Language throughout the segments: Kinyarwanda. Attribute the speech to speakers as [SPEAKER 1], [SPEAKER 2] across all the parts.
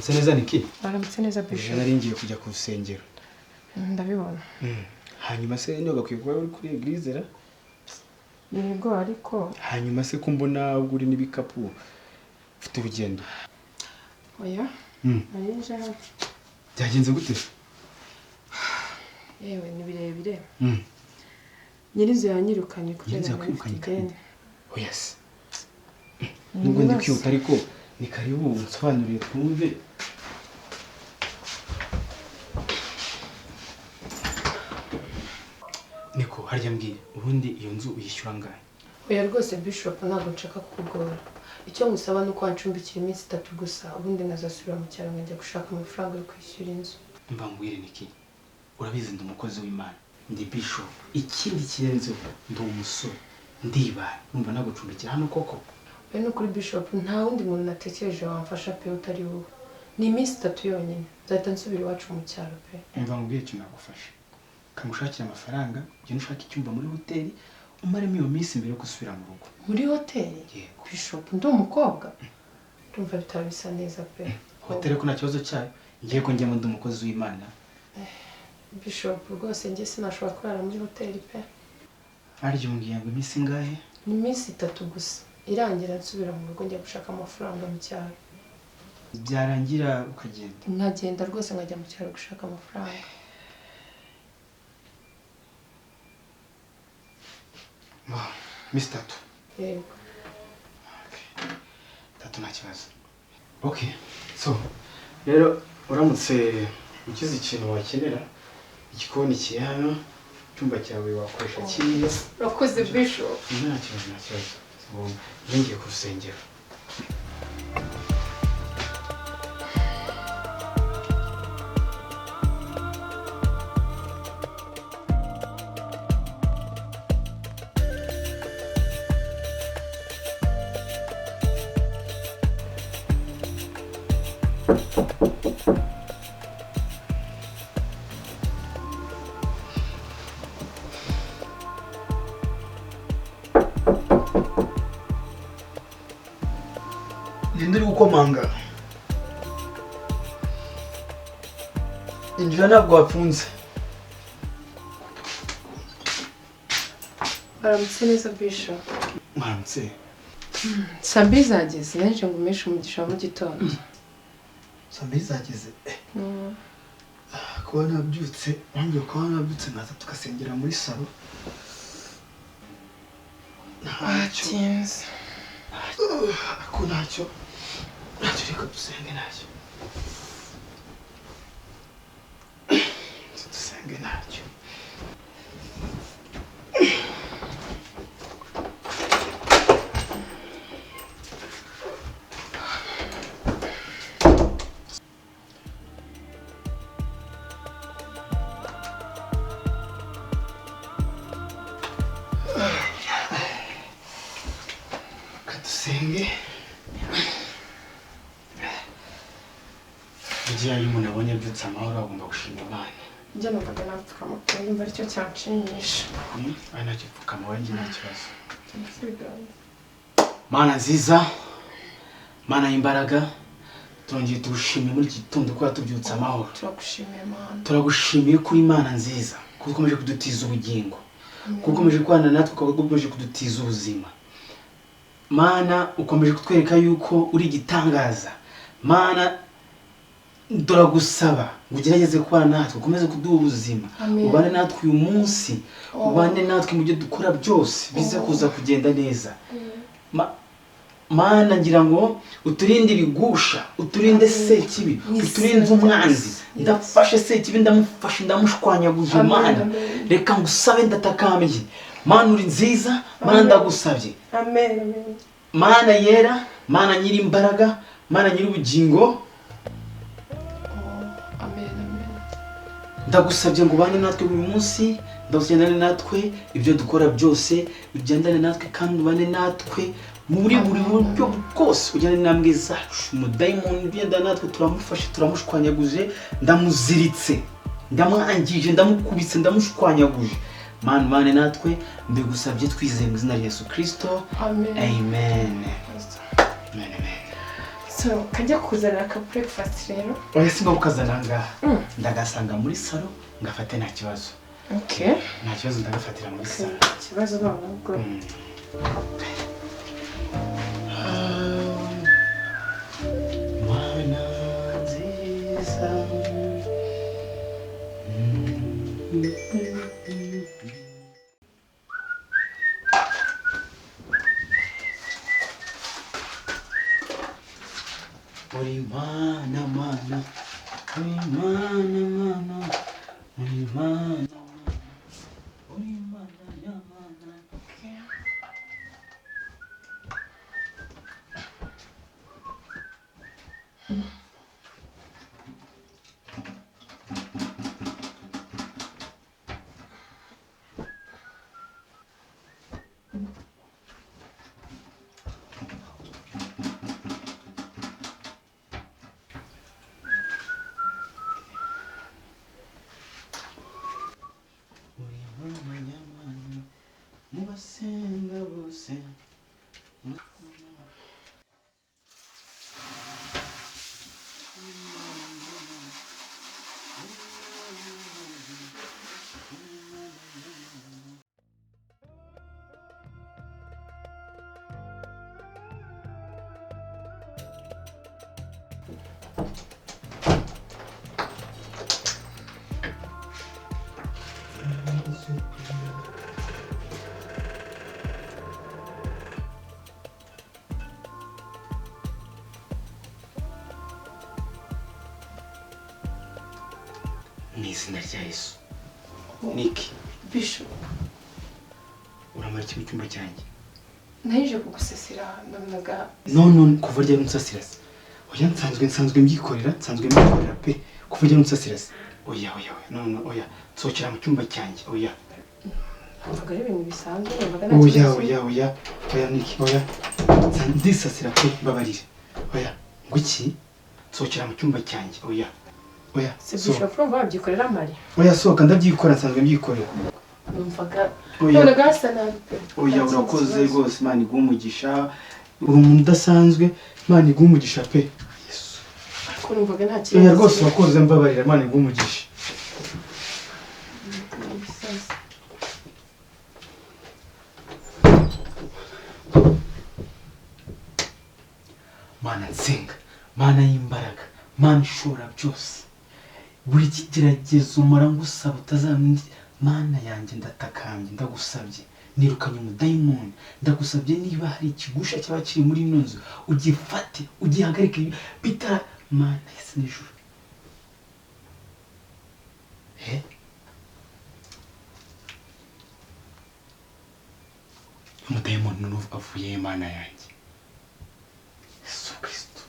[SPEAKER 1] Waramutse neza Niki?
[SPEAKER 2] Waramutse neza
[SPEAKER 1] Ejo
[SPEAKER 2] Bishop.
[SPEAKER 1] nari ngiye kujya ku rusengero.
[SPEAKER 2] Ndabibona.
[SPEAKER 1] Hanyuma se niba gakwiye kuba uri kuri église ra?
[SPEAKER 2] Yego ariko
[SPEAKER 1] Hanyuma se ko mbona ubwo uri n'ibikapu ufite urugendo.
[SPEAKER 2] Oya. Nari nje hano.
[SPEAKER 1] Byagenze gute?
[SPEAKER 2] Yewe ni birebire. Nyirinzu yanyirukanye kubera
[SPEAKER 1] Nyirinzu
[SPEAKER 2] nari mfite
[SPEAKER 1] yakwirukanye
[SPEAKER 2] ideni.
[SPEAKER 1] kandi? Oya se. Nubwo ndi kwihuta ariko ni karibu unsobanurire twumve. Niko harya mbwira ubundi iyo nzu uyishyura angahe?
[SPEAKER 2] Oya rwose Bishop ntabwo nshaka kukugora. Icyo ngusaba ni uko wancumbikira iminsi 3 gusa ubundi nkazasubira mu cyaro nkajya gushaka amafaranga yo kwishyura inzu.
[SPEAKER 1] Mva ngwire Niki, urabizi ndi umukozi w'Imana, ndi Bishop. Ikindi kirenzeho ndi umusore, ndibara, numva nagucumbikira hano koko.
[SPEAKER 2] Oya ni ukuri Bishop nta wundi muntu natekereje wamfasha pe utari wowe. Ni iminsi 3 yonyine, nzahita nsubira iwacu mu cyaro pe.
[SPEAKER 1] Mva ngwire ikintu nagufasha. Kamushakira amafaranga, ugende ushake icyumba muri hoteli, umaremo iyo minsi mbere yo gusubira mu rugo.
[SPEAKER 2] Muri hoteli?
[SPEAKER 1] Yego.
[SPEAKER 2] Bishop ndi umukobwa? Ndumva bitaba bisa neza pe.
[SPEAKER 1] Hoteli ko nta kibazo cyayo, ngiye ko njyamo ndi umukozi w'Imana.
[SPEAKER 2] Bishop rwose njye sinashobora kurara muri hoteli pe.
[SPEAKER 1] Harya umbwiye ngo iminsi ingahe?
[SPEAKER 2] Ni iminsi 3 gusa. Irangira nsubira mu rugo njya gushaka amafaranga mu cyaro.
[SPEAKER 1] Byarangira ukagenda?
[SPEAKER 2] Nkagenda rwose nkajya mu cyaro gushaka amafaranga.
[SPEAKER 1] Iminsi 3.
[SPEAKER 2] Yego.
[SPEAKER 1] 3 nta kibazo. Okay. So, rero uramutse ukize ikintu wakenera, igikoni kiri hano, icyumba cyawe wakoresha kiriya.
[SPEAKER 2] Urakoze Bishop.
[SPEAKER 1] Nta kibazo, nta kibazo. Ngiye ku rusengero.
[SPEAKER 3] Ninde uri gukomanga? Injira ntabwo wafunze.
[SPEAKER 2] Baramutse neza Bishop.
[SPEAKER 1] Mwaramutse.
[SPEAKER 2] Saa 2 zageze, naje ngo umeshe umugisha wa mu gitondo.
[SPEAKER 3] Saa 2 zageze. Kuba nabyutse, nanjye kuba nabyutse nkaza tugasengera muri salo. Ntacyo. Ako ntacyo. Ntacyo reka dusenge ntacyo. Dusenge ntacyo. Dusenge.
[SPEAKER 1] Igihe iyo umuntu abonye abyutse amahoro agomba gushima Imana.
[SPEAKER 2] Njye numvaga napfukama pe, ndumva aricyo cyanshimisha.
[SPEAKER 1] Ari nacyo pfukama wanjye nta kibazo. Mana nziza, Mana y'imbaraga, turongeye tugushimiye muri iki gitondo ko watubyutse amahoro.
[SPEAKER 2] Turagushimiye Mana.
[SPEAKER 1] Turagushimiye kuri Imana nziza, kuko ukomeje kudutiza ubugingo, kuko ukomeje kubana natwe, kuko ukomeje kudutiza ubuzima. Mana ukomeje kutwereka yuko uri igitangaza. Mana turagusaba ngo ugerageze kubana natwe, ukomeze kuduha ubuzima, ubane natwe uyu munsi, ubane natwe mu byo dukora byose, bize kuza kugenda neza. Mana ngira ngo uturinde ibigusha, uturinde sekibi, uturinde umwanzi. Ndafashe sekibi, ndamufashe, ndamushwanyaguje Mana. Reka ngusabe ndatakambye. Mana uri nziza, Mana ndagusabye.
[SPEAKER 2] Amen.
[SPEAKER 1] Mana yera, Mana nyiri imbaraga, Mana nyiri ubugingo.
[SPEAKER 2] Amen.
[SPEAKER 1] Ndagusabye ngo ubane natwe uyu munsi, ndagusenga natwe ibyo dukora byose, ugendane natwe kandi ubane natwe muri buri buryo bwose, ujyane intambwe zacu. Umudayimoni ugenda natwe turamufashe, turamushwanyaguje, ndamuziritse, ndamwangije, ndamukubitse, ndamushwanyaguje. Mana ubane natwe, mbigusabye twizeye mu izina rya Yesu Kristo.
[SPEAKER 2] Amen.
[SPEAKER 1] Amen. Amen.
[SPEAKER 2] So, kajya kuzanira aka breakfast rero.
[SPEAKER 1] Oya singa kukazana ngaha. Ndagasanga muri salo ngafate nta kibazo.
[SPEAKER 2] Okay.
[SPEAKER 1] Nta kibazo ndagafatira muri salo.
[SPEAKER 2] Ikibazo ntabwo.
[SPEAKER 1] Mana nziza. Uri mana mana, uri mana mana, uri mana mana, uri mana ya mana.
[SPEAKER 2] Okay.
[SPEAKER 1] Mubasenga bose. Mu izina rya Yesu. Niki
[SPEAKER 2] Bishop,
[SPEAKER 1] uramara iki mu cyumba cyanjye?
[SPEAKER 2] Naje kugusasira ndabonaga.
[SPEAKER 1] No no, kuva rya unsasira se. Oya nsanzwe mbyikorera, nsanzwe mbyikorera pe. Kuva rya unsasira se. Oya oya oya. No no oya. Nsohokera mu cyumba cyanjye. Oya.
[SPEAKER 2] Numvaga ari ibintu bisanzwe, numvaga nta
[SPEAKER 1] Oya
[SPEAKER 2] kibazo.
[SPEAKER 1] oya oya. Oya Niki, oya. Ndisasira pe, mbabarire. Oya, ngwiki? Nsohokera mu cyumba cyanjye. Oya. Oya,
[SPEAKER 2] Se Bishop, urumva wabyikorera mari?
[SPEAKER 1] Oya sohoka ndabyikora, nsanzwe mbyikorera.
[SPEAKER 2] Numvaga
[SPEAKER 1] Oya.
[SPEAKER 2] nabonaga hasa nabi pe.
[SPEAKER 1] Oya urakoze rwose, Imana iguhe umugisha. Uri umuntu udasanzwe, Imana iguhe umugisha pe. Yesu.
[SPEAKER 2] Ariko numvaga nta kibazo.
[SPEAKER 1] Oya rwose urakoze, mbabarira, Imana iguhe umugisha. Mana nsenga, Mana y'imbaraga, Mana ishobora byose. Buri kigeragezo mpora ngusaba utazamenya. Mana yanjye ndatakambye, ndagusabye. Nirukanye umudayimoni, ndagusabye niba hari ikigusha cyaba kiri muri ino nzu ugifate, ugihagarike bitara. Mana y'isi n'ijuru. Umudayimoni avuye, Mana yanjye. Yesu Kristo.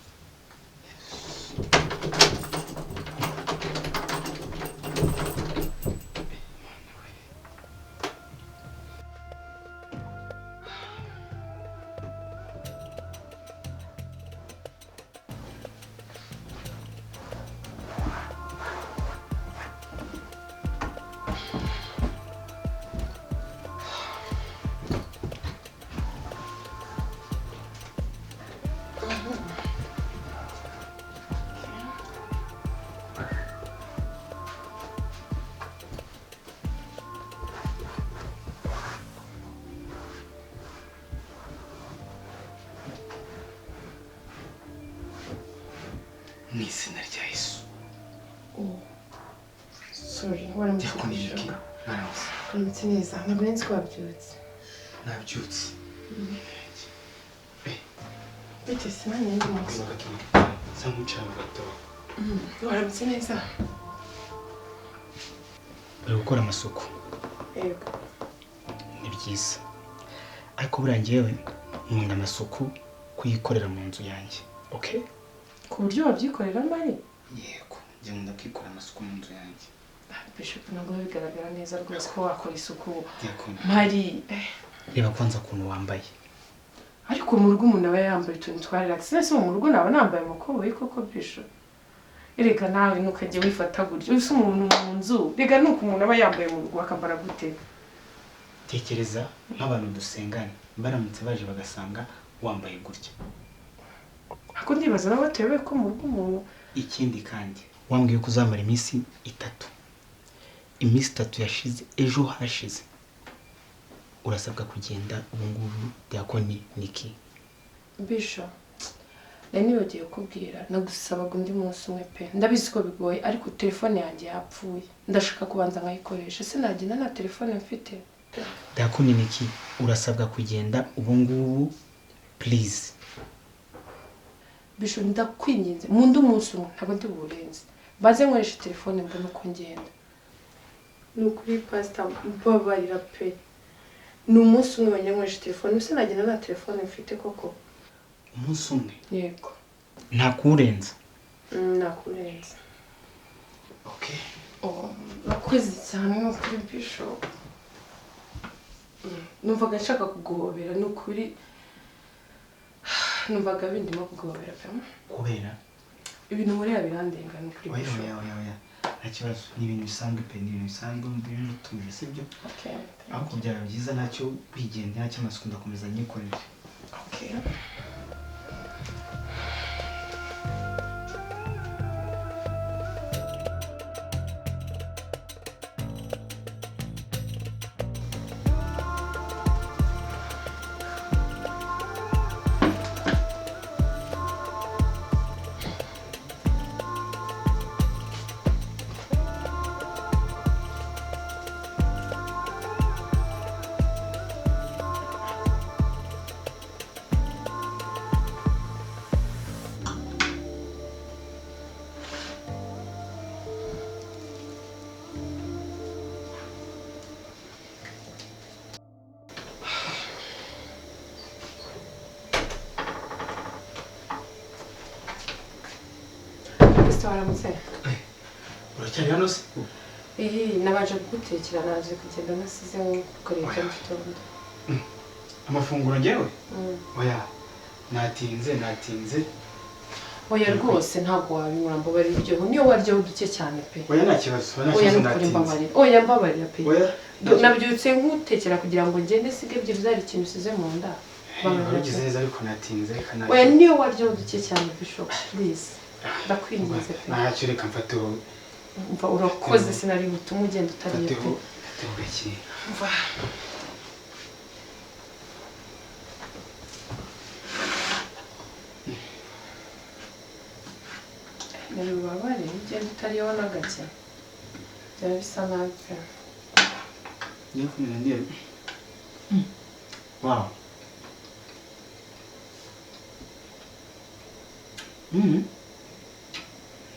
[SPEAKER 1] Mu izina rya Yesu.
[SPEAKER 2] Oh. Sorry, waramutse.
[SPEAKER 1] Niki? Mwaramutse.
[SPEAKER 2] Waramutse neza. Ntabwo nari nzi ko wabyutse.
[SPEAKER 1] Nabyutse.
[SPEAKER 2] Bite se nanjye ndi mu nzu.
[SPEAKER 1] Sa nk'uwicara gato.
[SPEAKER 2] Waramutse neza.
[SPEAKER 1] Bari gukora amasuku.
[SPEAKER 2] Yego.
[SPEAKER 1] Ni byiza. Ariko buriya njyewe nkunda amasuku kuyikorera mu nzu yanjye. Okay?
[SPEAKER 2] Ku buryo wabyikorera mari?
[SPEAKER 1] Yego, njye nkunda kwikorera amasuku mu nzu yanjye.
[SPEAKER 2] Bishop, ntabwo bigaragara neza rwose ko wakora isuku. Mari,
[SPEAKER 1] reba kwanza ukuntu wambaye.
[SPEAKER 2] Ariko mu rugo umuntu aba yambaye utuntu twa relax. Nese mu rugo naba nambaye amakoboyi koko Bishop. Erega nawe ntukajye wifata gutyo. Ese umuntu mu nzu, rega nuko umuntu aba yambaye mu rugo akambara gute?
[SPEAKER 1] Tekereza nk'abantu dusengana baramutse baje bagasanga wambaye gutya.
[SPEAKER 2] Ariko ndibaza nawe batewe ko mu rugo umuntu.
[SPEAKER 1] Ikindi kandi wambwiye ko uzamara iminsi 3. Iminsi 3 yashize, ejo hashize. Urasabwa kugenda ubu ngubu Diakoni Niki.
[SPEAKER 2] Bisho, nari nibagiye kukubwira, nagusabaga undi munsi umwe pe. Ndabizi ko bigoye ariko telefone yanjye yapfuye. Ndashaka kubanza nkayikoresha. Se nagenda nta telefone mfite?
[SPEAKER 1] Diakoni Niki, urasabwa kugenda ubu ngubu please.
[SPEAKER 2] Bisho, ndakwinginze mu ndi umunsi umwe ntabwo ndi burenze. Baze nkoresha telefone mbone uko ngenda. Ni ukuri pastor, mbabarira pe. Ni umunsi umwe wenyine nkoresha telefone, se nagenda nta telefone mfite koko?
[SPEAKER 1] Umunsi umwe?
[SPEAKER 2] Yego.
[SPEAKER 1] Ntakurenza?
[SPEAKER 2] Nakurenza.
[SPEAKER 1] Okay.
[SPEAKER 2] Oh, urakoze cyane ni ukuri Bisho. Numvaga nshaka kuguhobera, ni ukuri. Numvaga bindimo kuguhobera pe.
[SPEAKER 1] Kubera?
[SPEAKER 2] Ibintu nkorera birandenga ni ukuri Bisho.
[SPEAKER 1] Oya, oya, oya. Nta kibazo, ni ibintu bisanzwe pe, ni ibintu bisanzwe, ibintu utuje, sibyo?
[SPEAKER 2] Okay.
[SPEAKER 1] Ariko byaba byiza ntacyo wigendera, ntacyo amasuku ndakomeza nyikorere.
[SPEAKER 2] Okay. Waramutse?
[SPEAKER 1] Uracyari hano se?
[SPEAKER 2] Nabanje kugutekera naje kugenda nasize nkukorera mu gitondo.
[SPEAKER 1] Amafunguro ngewe? Oya, natinze.
[SPEAKER 2] Oya rwose ntabwo wabinyura mbabarira iryo niyo waryaho duke cyane pe.
[SPEAKER 1] Oya nta kibazo,
[SPEAKER 2] oya nukuri mbabarira. Oya mbabarira pe.
[SPEAKER 1] Oya
[SPEAKER 2] nabyutse nkutekera kugira ngo ngende sige ebyiri zari ikintu usize mu nda.
[SPEAKER 1] Barugize neza ariko natinze reka naje.
[SPEAKER 2] Oya niyo waryaho duke cyane Bishop, please. Ndakwinginze pe.
[SPEAKER 1] Ntacyo reka mfateho.
[SPEAKER 2] Umva urakoze sinari butuma ugenda utariye pe.
[SPEAKER 1] Mfateho gake.
[SPEAKER 2] Umva. Nari ugenda utariyeho na gake. Byaba bisa nabi pe.
[SPEAKER 1] Ngiye kumenya ndiye. Wow.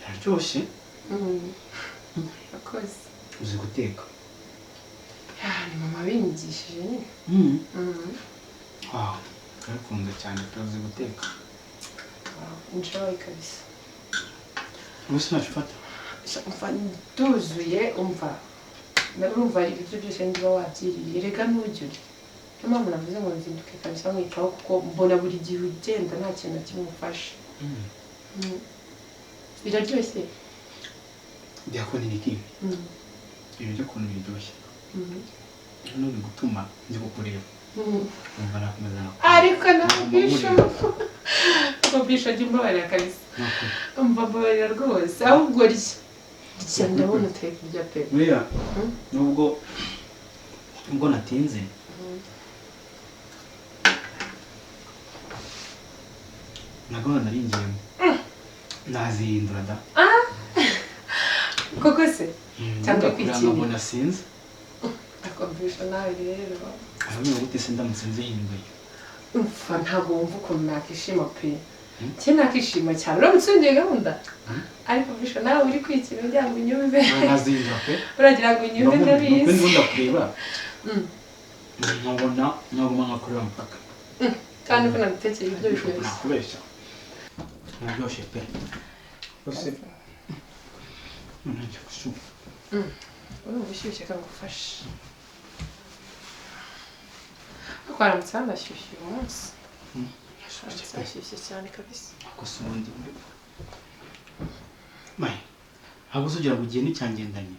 [SPEAKER 1] Yaryoshye.
[SPEAKER 2] Urakoze.
[SPEAKER 1] Uzi guteka?
[SPEAKER 2] Ni mama binyigishije nyine.
[SPEAKER 1] Wow, ndabikunze cyane pe, uzi guteka.
[SPEAKER 2] Enjoy kabisa.
[SPEAKER 1] Ubu sinacyo ufata?
[SPEAKER 2] Umva nduzuye, umva. Urumva ibiryo byose niba wabyiriye, reka ntujye urya. Niyo mpamvu navuze ngo nzinduke kabisa nkwitaho kuko mbona buri gihe ugenda nta kintu na kimwe ufashe. Biraryoshye?
[SPEAKER 1] Diakoni Niki. Ibiryo ukuntu biryoshye. Noneho bigutuma nzi kukureba. Umva nakomeza nakureba.
[SPEAKER 2] Ariko nawe Bisho. Ko Bisho jya umbabarira kabisa. Umva mbabarira rwose, ahubwo rya. Rya ndabona utari kurya pe.
[SPEAKER 1] Buriya nubwo natinze na gahunda nari ngiyemo. Nazihindura da.
[SPEAKER 2] Koko se? Cyangwa kwikina?
[SPEAKER 1] Mbona sinzi.
[SPEAKER 2] Akombisha nawe rero.
[SPEAKER 1] Ahubwo gute se ndamutse nzihinduye?
[SPEAKER 2] Umva ntabwo wumva ukuntu nakishima pe. Cye nakishima cyane. Uramutse wongeye gahunda? Ariko Bisho nawe uri kwikina ugira ngo unyumve.
[SPEAKER 1] Nazihindura pe.
[SPEAKER 2] Uragira ngo unyumve ndabizi.
[SPEAKER 1] Ndakunda kureba. Nkabona naguma nkakureba mpaka.
[SPEAKER 2] Kandi ko nagutekeye ibyo biryoshye.
[SPEAKER 1] Nakubeshya. Naryoshye pe. Bose. Nanje gushuka.
[SPEAKER 2] Urumva ushyushye kagufasha. Ariko haramutse hanashyushye uyu munsi. Hashyushye cyane kabisa.
[SPEAKER 1] Gusa ubundi Mai, ahubwo ugira ngo ugiye n'icyangendanye.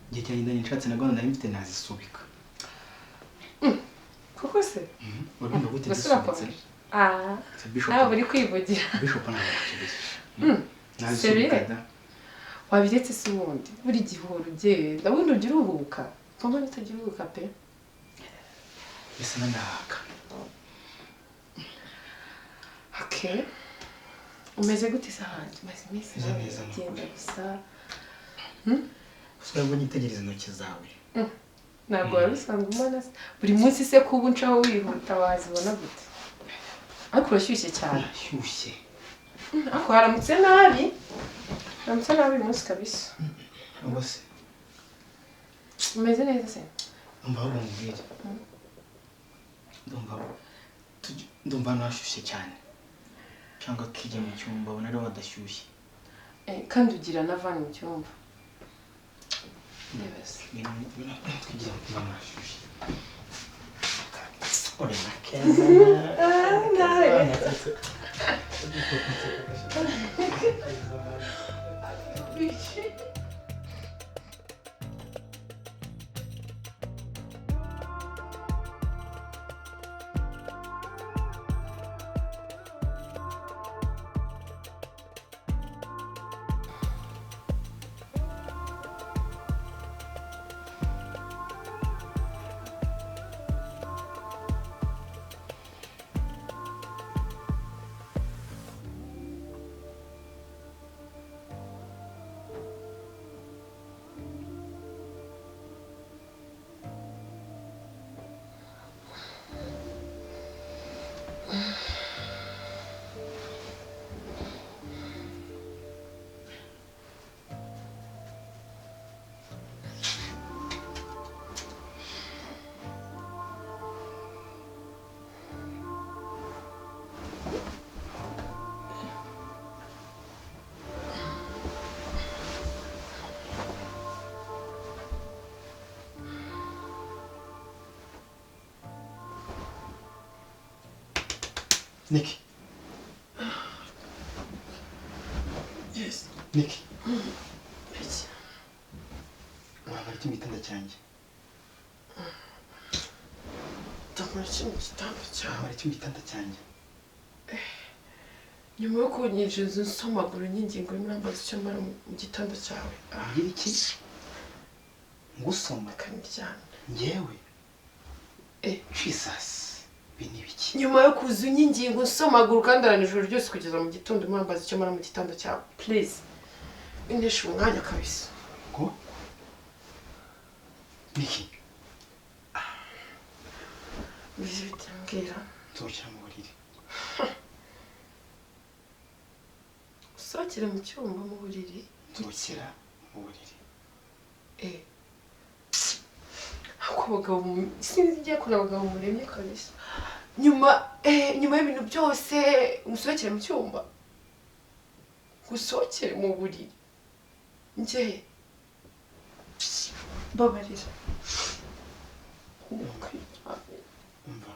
[SPEAKER 1] Igihe cyangendanye nshatse na gahunda nari mfite nazisubika.
[SPEAKER 2] Koko se?
[SPEAKER 1] Urumva gute zisubitse?
[SPEAKER 2] Ah,
[SPEAKER 1] Bishop.
[SPEAKER 2] Nawe uri kwivugira.
[SPEAKER 1] Bishop ntabwo akibeshye.
[SPEAKER 2] Seriye? Wabiretse se ubundi? Buri gihe uhora ugenda, ubundi ujya uruhuka. Mama utajya uruhuka pe.
[SPEAKER 1] Bisa n'andahaka.
[SPEAKER 2] Okay. Umeze gute se ahandi? Umaze iminsi
[SPEAKER 1] Meze neza,
[SPEAKER 2] ugenda gusa.
[SPEAKER 1] Gusa ngo nyitegereze intoki zawe.
[SPEAKER 2] Ntabwo wari usanzwe umbona se. Buri munsi se kuba uncaho wihuta wazibona gute? Ariko urashyushye cyane.
[SPEAKER 1] Ashyushye.
[SPEAKER 2] Ariko haramutse nabi. Haramutse nabi uyu munsi kabisa.
[SPEAKER 1] Ubwo se
[SPEAKER 2] Umeze neza se?
[SPEAKER 1] Umva ahubwo nkubwire. Ndumva hano hashyushye cyane. Cyangwa tujya mu cyumba ubona ariho hadashyushye.
[SPEAKER 2] Kandi ugira na van mu cyumba.
[SPEAKER 1] Tujya mu cyumba hashyushye. Uri na keza. Nick.
[SPEAKER 2] Yes.
[SPEAKER 1] Nick. Urabara iki mu gitanda cyanjye?
[SPEAKER 2] Ndamara iki mu gitanda cyawe?
[SPEAKER 1] Urabara iki mu gitanda cyanjye?
[SPEAKER 2] Nyuma yo kunyinjiza unsomagura ingingo urimo urambaza icyo mara mu gitanda cyawe.
[SPEAKER 1] Umbwira iki? Ngusoma?
[SPEAKER 2] Akandyamye.
[SPEAKER 1] Njyewe? Jesus.
[SPEAKER 2] Nyuma yo kuza unyingingo unsomagura ukandarana ijoro ryose kugeza mu gitondo urimo urambaza icyo mara mu gitanda cyawe. Please. Intesha umwanya kabisa.
[SPEAKER 1] Ngo? Niki?
[SPEAKER 2] Bizi bitambwira.
[SPEAKER 1] Nsohokera mu buriri.
[SPEAKER 2] Usohokere mu cyumba mu buriri?
[SPEAKER 1] Nsohokera mu buriri.
[SPEAKER 2] Ako abagabo sinzi igiye kuna abagabo muremye kabisa. Nyuma y'ibintu byose umusohokere mu cyumba. Gusohokere mu buriri. Njye babarira.
[SPEAKER 1] Umva.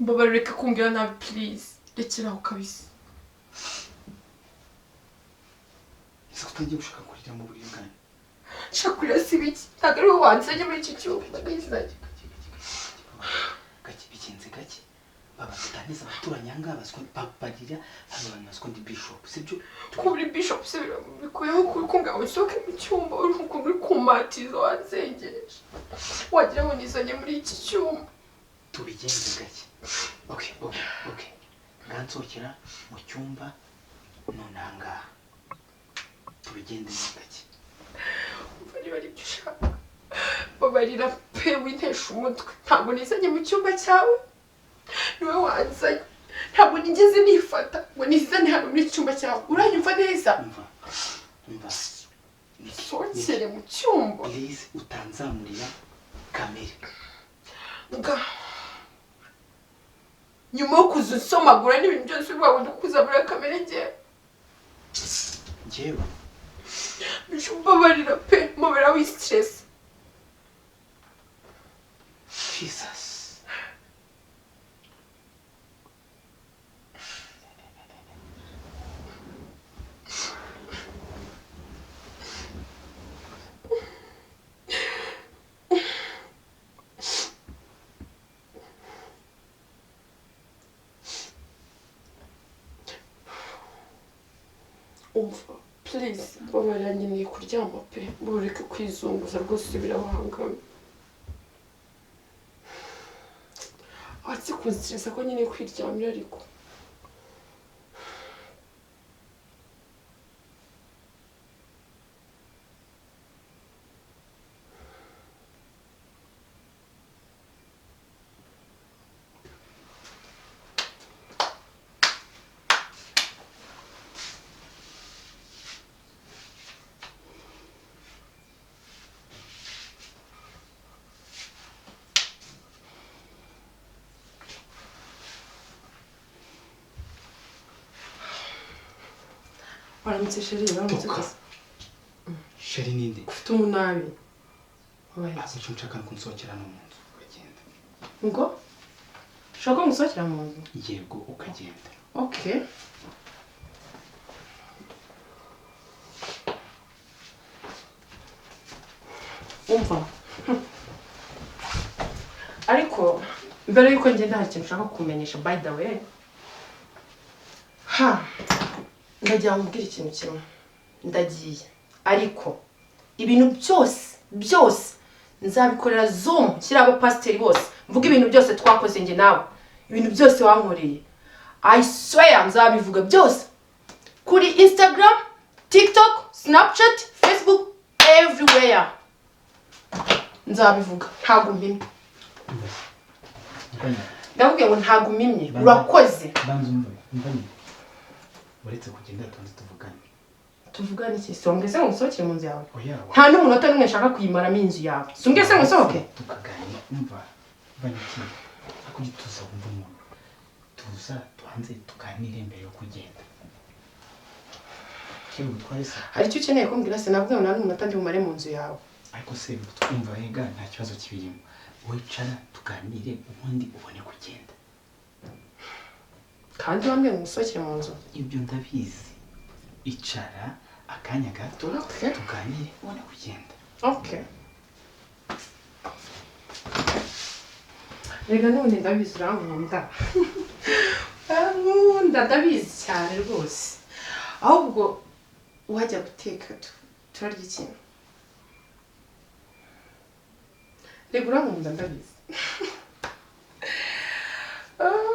[SPEAKER 2] Mbabarira reka kumbwira nabi please. Rekeraho kabisa.
[SPEAKER 1] Ese kutangiye gushaka kurira mu buriri bwanjye?
[SPEAKER 2] Nshaka kurira si biki? Ntabwo ari wowe wansanye muri iki cyumba.
[SPEAKER 1] Gake bigenze gake. Baba tutaniza abaturanyi aha ngaha baziko babarira hano abantu baziko ndi bishop sibyo?
[SPEAKER 2] Kuba uri bishop se bikuyeho kumbwira ngo nsohoke mu cyumba uri ukuntu uri kumatiza wanzengereje. Wagira ngo nizanye muri iki cyumba.
[SPEAKER 1] Tubigenze gake. Okay, okay, okay. Ngansohokera mu cyumba none aha ngaha. Tubigende gake.
[SPEAKER 2] Umva niba ari ibyo ushaka. Babarira pe wintesha umutwe. Ntabwo nizanye mu cyumba cyawe. Niwe wanzanye. Ntabwo nigeze nifata ngo nizane hano muri iki cyumba cyawe. Uranyumva neza?
[SPEAKER 1] Umva. Umva.
[SPEAKER 2] Sohokere mu cyumba.
[SPEAKER 1] Please utanzamurira kamere.
[SPEAKER 2] Nga. Nyuma yo kuza unsomagura n'ibintu byose urwawe ndikuzamurira kamere njyewe.
[SPEAKER 1] Njyewe?
[SPEAKER 2] Mbabarira pe, mbabarira wi-stress.
[SPEAKER 1] Jesus.
[SPEAKER 2] Umva please, mbabarira, nkeneye kuryama pe. Mureke kwizunguza rwose, birabangamye. Atse kunstresa ko nkeneye kwiryamira ariko. Waramutse chéri, waramutse.
[SPEAKER 1] Toka.
[SPEAKER 2] Gusa.
[SPEAKER 1] Chéri ninde?
[SPEAKER 2] Ufite umunabi. Wabaye.
[SPEAKER 1] Azi icyo nshaka ni kunsohokera no mu nzu ukagenda.
[SPEAKER 2] Ngo? Ushaka ko ngusohokera mu nzu?
[SPEAKER 1] Yego, ukagenda.
[SPEAKER 2] Okay. Umva. Ariko mbere yuko ngenda hari ikintu nshaka kukumenyesha, by the way. Ha. Ndagira ngo nkubwire ikintu kimwe. Ndagiye. Ariko ibintu byose byose nzabikorera Zoom, nshyira abapasiteri bose, mvuge ibintu byose twakoze njye nawe, ibintu byose wankoreye. I swear nzabivuga byose kuri Instagram, TikTok, Snapchat, Facebook, everywhere nzabivuga. Ntabwo mpimye, ndakubwiye ngo ntabwo mpimye. Urakoze.
[SPEAKER 1] Banza umve, umva nyine. Uretse kugenda tubanze tuvugane.
[SPEAKER 2] Tuvugane iki? Songe se ngo ngusohokere mu nzu yawe?
[SPEAKER 1] Oya.
[SPEAKER 2] Nta n'umunota n'umwe nshaka kuyimaramo inzu yawe. Songe se ngo nsohoke?
[SPEAKER 1] Tukaganira, umva, umva nyine. Ariko ujye tuza wumve umuntu. Tuza tubanze tuganire mbere yo kugenda. Cyo bigutwaye se?
[SPEAKER 2] Hari icyo ukeneye kumbwira se? Navuga ngo nta n'umunota ndi bumare mu nzu yawe.
[SPEAKER 1] Ariko se twumva rega nta kibazo kibirimo. Wicara tuganire ubundi ubone kugenda.
[SPEAKER 2] Kandi wambwiye ngo ngusohokere mu nzu.
[SPEAKER 1] Ibyo ndabizi. Icara akanya gato
[SPEAKER 2] Okay.
[SPEAKER 1] tuganire ubone kugenda.
[SPEAKER 2] Okay. Rega none ndabizi urankunda. Urankunda ndabizi cyane rwose. Ahubwo wajya guteka turarya ikintu. Rega urankunda ndabizi. Ah.